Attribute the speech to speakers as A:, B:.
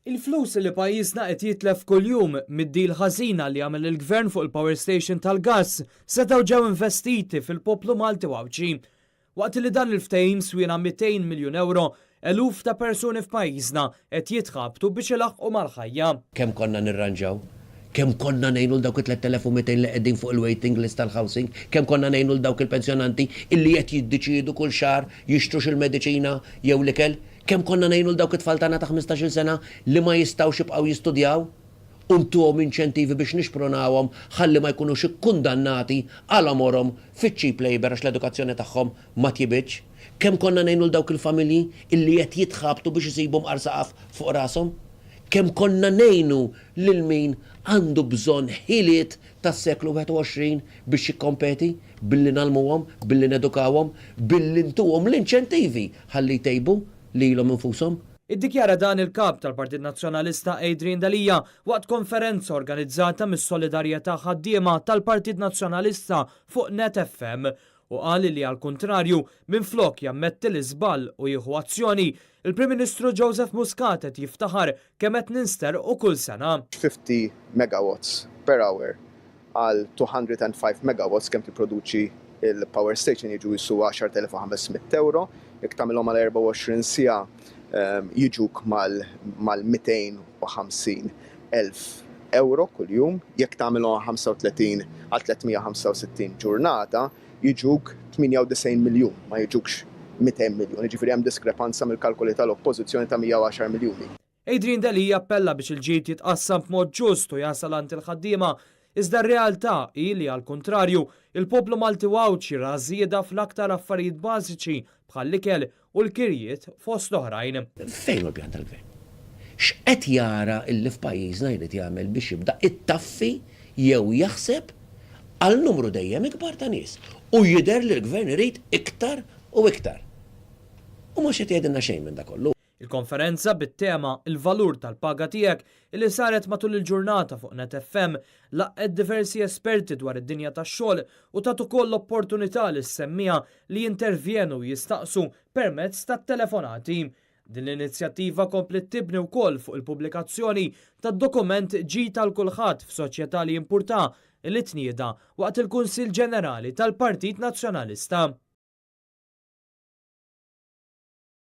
A: Il-flus li pajjiżna qed jitlef kuljum mid-deal ħażina li għamel il-Gvern fuq il-power station tal-gass setgħu ġew investiti fil-poplu Malti u Għawdxi. Waqt li dan il-ftehim swiena 200 miljun ewro, eluf ta' persuni f'pajjiżna qed jitħabtu biex ilaħħqu mal-ħajja.
B: Kemm konna nirranġaw? Kemm konna ngħinu 'l dawk it-3,200 li qegħdin fuq il-waiting list tal-housing? Kemm konna ngħinu 'l dawk il-pensjonanti illi qed jiddeċiedu kull xahar jixtrux il-mediċina jew l-ikel? Kemm konna ngħinu 'l dawk it-tfal tagħna ta' 15-il sena li ma jistgħux jibqgħu jistudjaw u ntuhom inċentivi biex nixprunawhom ħalli ma jkunux ikkundannati għal għomorhom fiċ-cheap labour għax l-edukazzjoni tagħhom ma tjibitx? Kemm konna ngħinu 'l dawk il-familji illi qed jitħabtu biex isibu mqar saqaf fuq rashom? Kemm konna ngħinu lil min għandu bżonn ħiliet tas-seklu 21 biex jikkompeti, billi ngħallmuhom, billi nedukawhom, billi ntuhom l-inċentivi ħalli jtejbu lilhom infushom.
A: Iddikjara dan il-Kap tal-Partit Nazzjonalista Adrian Delia waqt konferenza organizzata mis-Solidarjetà Ħaddiema tal-Partit Nazzjonalista fuq Net FM u qal li għall-kuntrarju, minflok jammetti l-iżball u jieħu azzjoni, il-Prim Ministru Joseph Muscat qed jiftaħar kemm qed ninsterqu kull sena.
C: 50 megawatts per hour għal 205 megawatts kemm tipproduċi il-power station jiġu jisu 10,500 euro. Jekk tagħmilhom għal 24 siegħa jiġuk mal-250 elf euro kuljum. Jekk tagħmilhom 35 għal 365 ġurnata jiġuk 98 miljun, ma jiġukx 200 miljun. Jiġifieri hemm diskrepanza mill-kalkoli tal-Oppożizzjoni ta' 110 miljuni.
A: Adrian Delia appella biex il-ġid jitqassam b'mod ġust u jasal għand il-ħaddiema, iżda r-realtà hi li għall-kuntrarju, il-poplu Malti u Għawdxi ra żieda fl-aktar affarijiet bażiċi bħall-ikel u l-kirjiet fost oħrajn.
B: Fejn hu l-pjan tal-Gvern? X'qed jara illi f'pajjiżna jrid jagħmel biex jibda ittaffi jew jaħseb għal numru dejjem ikbar ta' nies? U jidher li l-Gvern irid iktar u iktar. U mhux qed jgħidilna xejn minn dak kollu.
A: Il-konferenza bit-tema 'Il-Valur tal-Paga Tiegħek' illi saret matul il-ġurnata fuq Net FM laqqgħet diversi esperti dwar id-dinja tax-xogħol u tat ukoll l-opportunità lis-semmiegħa li jintervjenu u jistaqsu permezz tat-telefonati. Din l-inizjattiva kompliet tibni wkoll fuq il-pubblikazzjoni tad-dokument Ġid għal Kulħadd f'Soċjetà li Jimpurtha li tnieda waqt il-Kunsill Ġenerali tal-Partit Nazzjonalista.